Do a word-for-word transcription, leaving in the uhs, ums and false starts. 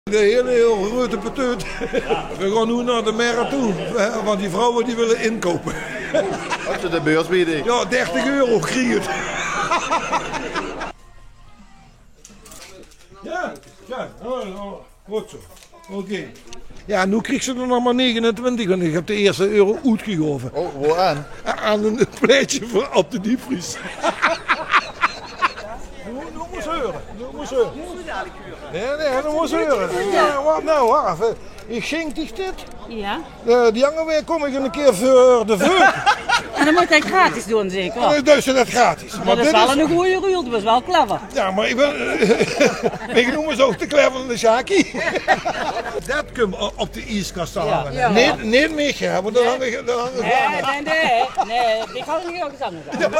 De hele, hele grote peteut. We gaon noe nao de Merret toe, hè, want die vrouwe die wille inkoupe. Wat ze de beurs biede. Jao, dertig euro kriege. Jao, jao, jao, jao, good zoe. Oké. Jao, noe krieg ze d'r nog mer negenentwintig, want ich höb de ierste euro oetgegaove. Oh, woaan? Aan e plaetje veur op de diepvries. Noe, noe mós se heure. Noe mós se heure. Nae, nae, noe mós se heure. Jao, wat noe, wach effe. Ich sjink dich dit. Jao. Eh, die anger waek kóm ich 'ne kier veur de veut. En dan mót ich 't gratis doon, zeker? En dan duis se det gratis. Det is waal 'ne gooje ruul, det is waal clever. Jao, mer ich bön, ich noem mich ouch de clever van de Sjaki. Det kump o-, op de ieskas te hange. Jao. Neet, neet mich, hè, want dan hang ich, dan hang ich aan. Nae, nae, nae, nae, die kan ich ouch ins angers aan.